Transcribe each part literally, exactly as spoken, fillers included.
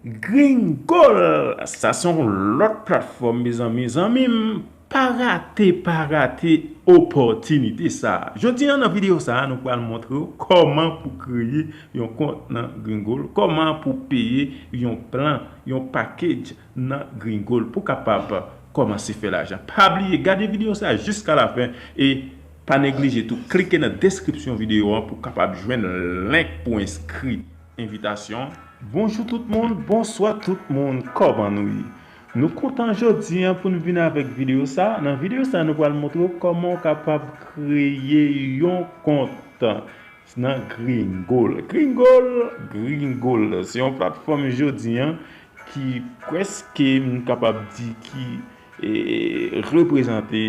Gringol, sa se yon lòt platfòm, mezanmi. Zanmi m, pa rate, pa rate opòtinite sa a. Jodi a, nan videyo sa a, nou pral montre w kòman pou kreye yon kont nan Gringol, kòman pou peye yon plan, yon package nan Gringol pou kapab kòmanse fè lajan. Pa bliye gade videyo sa a jiska lafen e pa neglije tou klike nan deskripsyon videyo an pou kapab jwenn link pou enskri. Envitasyon. Bonjou tout moun, bonswa tout moun, kòman nou ye? Nou kontan jodi a pou n vin avèk videyo sa. Nan videyo sa, nou pral montre w kòman w kapab kreye yon kont nan Gringol. Gringol, Gringol, se yon platfòm jodi a ki prèske, m kapab di, ki e, reprezante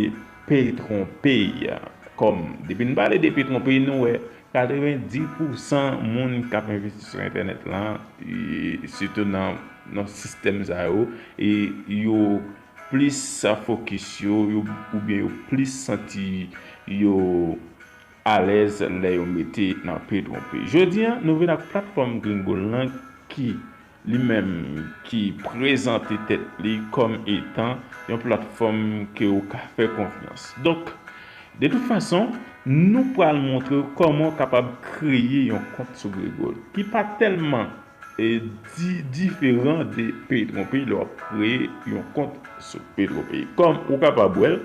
PetronPay. Kòm, depi n pale de PetronPay, nou wè katrevendis pousan moun k ap envesti sou entènèt lan, e, sitou nan, nan sistèm sa yo, e yo plis fokis yo, yo, oubyen yo plis santi yo alèz lè yo mete nan PetronPay. Jodi a, nou vin ak platfòm Gringol lan ki li menm ki prezante tèt li kòm etan yon platfòm ke ou ka fè konfyans. Donk, de tout fason, nou pral montre w kòman w kapab kreye yon kont sou Gringol ki pa tèlman e, di, diferan de PetronPay lè w ap kreye yon kont sou PetronPay. Kòm ou kapab wè l,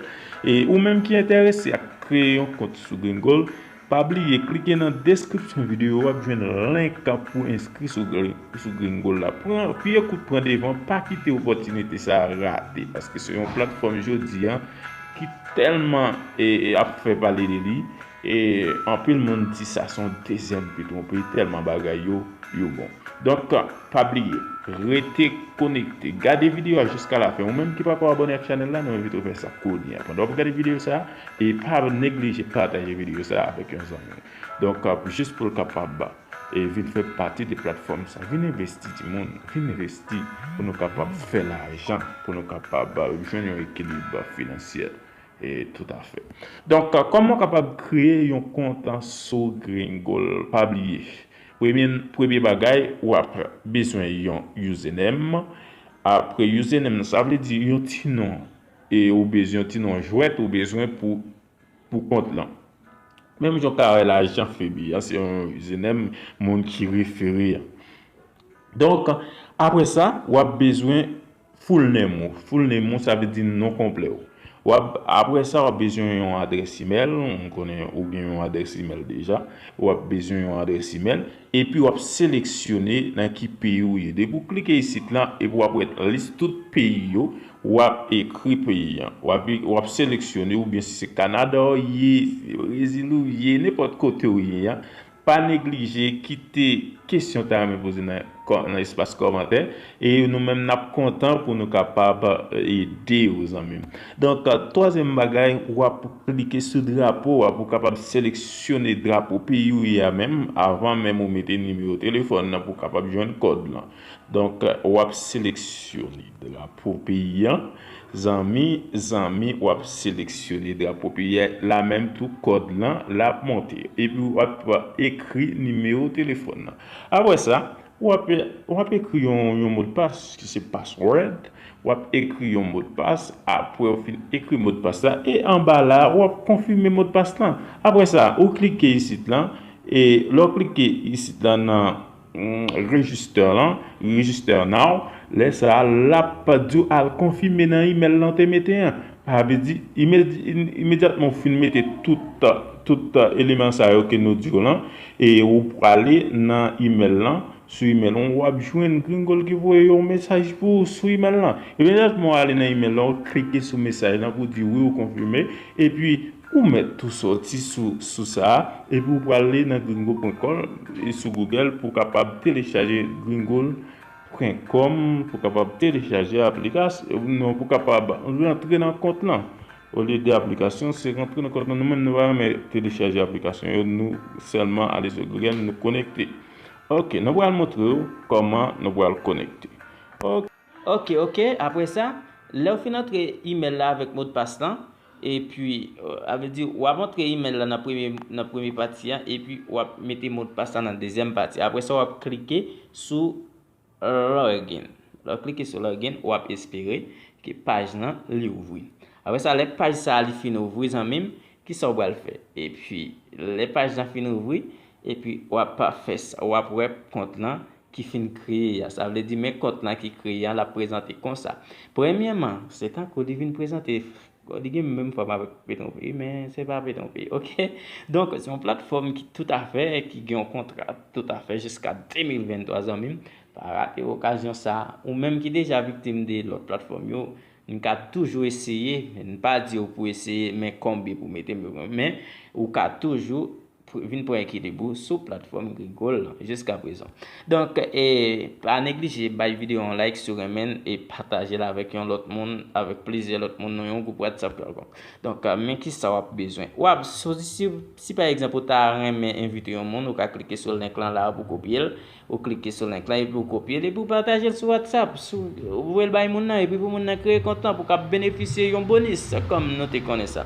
e ou menm ki enterese ak kreye yon kont sou Gringol, pa bliye klike nan deskripsyon videyo, w ap jwenn link pou enskri sou Gri-, sou Gringol la. Pran, piye kout pran devan, pa kite opòtinite sa a rate, paske se yon platfòm jodi a ki tèlman e, e, ap fè pale de li, e anpil moun di sa se yon dezyèm PetronPay tèlman bagay yo, yo bon. Donk, pa bliye, rete konekte. Gade videyo a jiska lafen. Ou menm ki pako abòne ak chanèl la, nou envite w fè sa kounye a. Pandan w ap gade videyo sa a, e pa neglije pataje videyo sa a avèk yon zanmi w. Donk, jis pou l kapab e vin fè pati de platfòm sa. Vin envesti, timoun. Vin envesti pou nou kapab fè lajan, pou nou kapab jwenn yon ekilib finansyèl. E, toutafè. Donk, kòman w kapab kreye yon kont sou Gringol? Pa bliye, premye, premye bagay, w ap bezwen yon username. Apre username, sa vle di yon ti non. E ou bezwen yon ti non jwèt ou bezwen pou, pou kont lan. Menm jan w ka wè la, Jean Feby, a, se yon username moun ki refere a. Donk, apre sa, w ap bezwen full name ou. Full name ou, sa vle di non konplè w. W ap, apre sa, w ap bezwen yon adrès imèl, m konnen ou gen yon adrès imèl deja. W ap bezwen yon adrès imèl, epi w ap seleksyone nan ki peyi w ye. Depi w klike isit lan, epi w ap wè lis tout peyi yo, w ap ekri peyi an. W ap, w ap seleksyone, oubyen si se Kanada w ye, si se Brezil ou ye, nenpòt kote w ye a, pa neglije kite kesyon w ta renmen poze nan kò-, nan espas kòmantè. E nou menm n ap kontan pou nou kapab ede w, zanmi m. Donk, twazyèm bagay, w ap klike sou drapo a pou w kapab seleksyone drapo peyi w ye a menm, avan menm ou mete nimewo telefòn nan pou w kapab jwenn kòd lan. Donk, w ap seleksyone drapo peyi an. Zanmi, zanmi, w ap seleksyone drapo peyi a. La menm tou kòd lan, l ap monte. Epi w ap ekri nimewo telefòn nan. Apre sa, w ap, w ap ekri yon, yon modpas ki se password. W ap ekri yon modpas. Apre w fin ekri modpas la. E anba la, w ap konfime modpas lan. Apre sa, ou klike isit lan. E lè w klike isit lan nan mm, register lan, register now, lè sa a, l ap di w al konfime nan imèl lan w te mete an. Sa vle di, imedi-, imedyatman w fin mete tout, tout eleman sa yo ke nou di w lan, e ou prale nan imèl lan, sou imèl lan, w ap jwenn Gringol ki voye yon mesaj pou ou sou imèl lan. Imedyatman w ale nan imèl lan, w klike sou mesaj lan pou di wi ou konfime, epi ou mèt tou sòti sou, sou sa a, epi ou prale nan gringo pwen kòm, e sou Google pou w kapab telechaje gringo pwen kòm, pou w kapab telechaje aplikasyon, non, pou w kapab rantre nan kont lan. Olye de aplikasyon, se rantre nan kont lan. Nou menm, nou pa renmen telechaje aplikasyon yo, nou sèlman ale sou Google, nou konekte. Ok, nou pral montre w kòman nou pral konekte. Ok. Ok, ok. Apre sa, lè w fin antre imèl la avèk modpas lan, epi, euh, a vle di, w ap antre imèl la nan premye, nan premye pati a, epi w ap mete modpas la nan dezyèm pati. Apre sa, w ap klike sou login. Lè w klike sou login, w ap espere ke paj lan li ouvri. Apre sa, lè paj sa a li fin ouvri, zanmi m, kisa w pral fè? Epi, lè paj lan fin ouvri, epi w ap fè sa, w ap wè kont lan ki fin kreye a. Sa vle di, men kont lan ki kreye a, l ap prezante konsa. Premyèman, se tankou li vin prezante, li gen menm fòm avèk Petron Pay, men se pa Petron Pay, oke? Donk, se yon platfòm ki toutafè, ki gen yon kontra toutafè jiska de mil venntwa, zanmi m. Pa rate okazyon sa. Ou menm ki deja viktim de lòt platfòm yo, n ka toujou eseye, n pa di w pou eseye, men konbe pou mete m yo, men ou ka toujou pr- vin pran ekilib ou sou platfòm Gringol lan jiska prezan. Donk, e, pa neglije bay videyo an like si w renmen l e pataje l avèk yon lòt moun, avèk plizyè lòt moun nan yon gwoup WhatsApp kèlkonk. Donk, men kisa w ap bezwen? W ap, si, si, si pa egzanp ou ta renmen envite yon moun, ou ka klike sou link lan la pou kopye l, ou klike sou link lan epi ou kopye l epi ou pataje l sou WhatsApp, sou, ou voye l bay moun nan epi pou moun nan kreye kont lan pou w ka benefisye yon bonis kòm nou te konnen sa.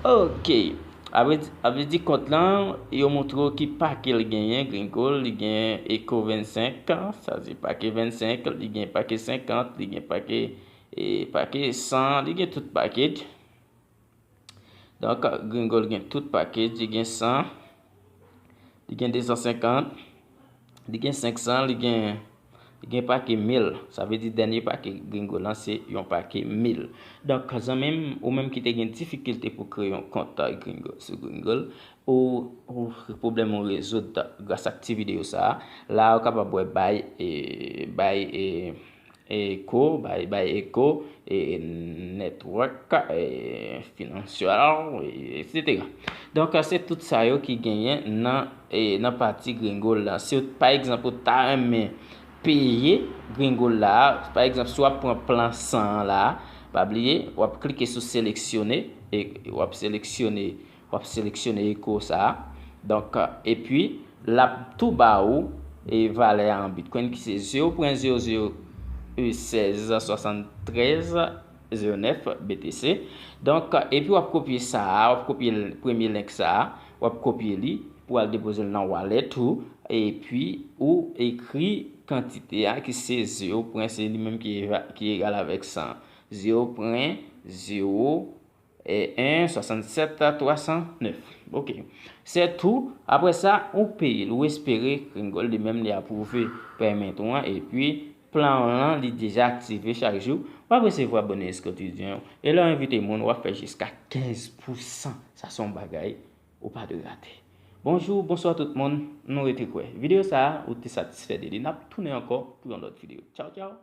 Oke. Avè di kont lan, yo montre w ki pake l genyen, Gringol, li gen Echo vennsenk, sa se pake vennsenk, li gen pake senkant, li gen pake, e, pake san, li gen tout package. Donk, Gringol gen tout package, li gen san, li gen de san senkant, li gen senk san, li gen, li gen pake mil. Sa vle di dènye pake Gringol lan se yon pake mil. Donk, zanmi m, ou menm ki te gen difikilte pou kreye yon kont Gringol sou Gringol, ou, ou pwoblèm ou rezoud gras ak ti videyo sa a. La, ou kapab wè bay, e, bay, e, Echo, bay, bay Echo, e, network, e, financial, e, et cetera. Donk, se tout sa yo ki genyen nan, e, nan pati Gringol la. Si, pa egzanp, ou ta renmen peye Gringol la, pa egzanp, si w ap pran plan san an la, pa bliye, w ap klike sou seleksyone, e w ap seleksyone, w ap seleksyone Echo sa a. Donk, epi, l ap tou ba ou, e, valè a an Bitcoin ki se zewo pwen zewo zewo sèz swasanntrèz zewo nèf B T C. Donk, epi w ap kopye sa a, w ap kopye l, premye link sa a, w ap kopye li pou al depoze l nan wallet ou, epi ou ekri kantite a ki se zewo pwen, se li menm ki eva- ki egal avèk san. Zewo pwen zewo en swasannsèt twa san nèf. Oke. Se tou. Apre sa, ou peye l, ou espere Gringol li menm li apwouve pèmèt ou an, epi plan w lan li deja aktive chak jou. W ap resevwa bonus kotidyen w. E lè w envite moun, w ap fè jiska kenz pousan. Sa se yon bagay ou pa dwe rate. Bonjou, bonswa tout moun. Nou rete kwè videyo sa a, ou te satisfè de li. N ap tounen ankò pou yon lòt videyo. Tchaw, tchaw.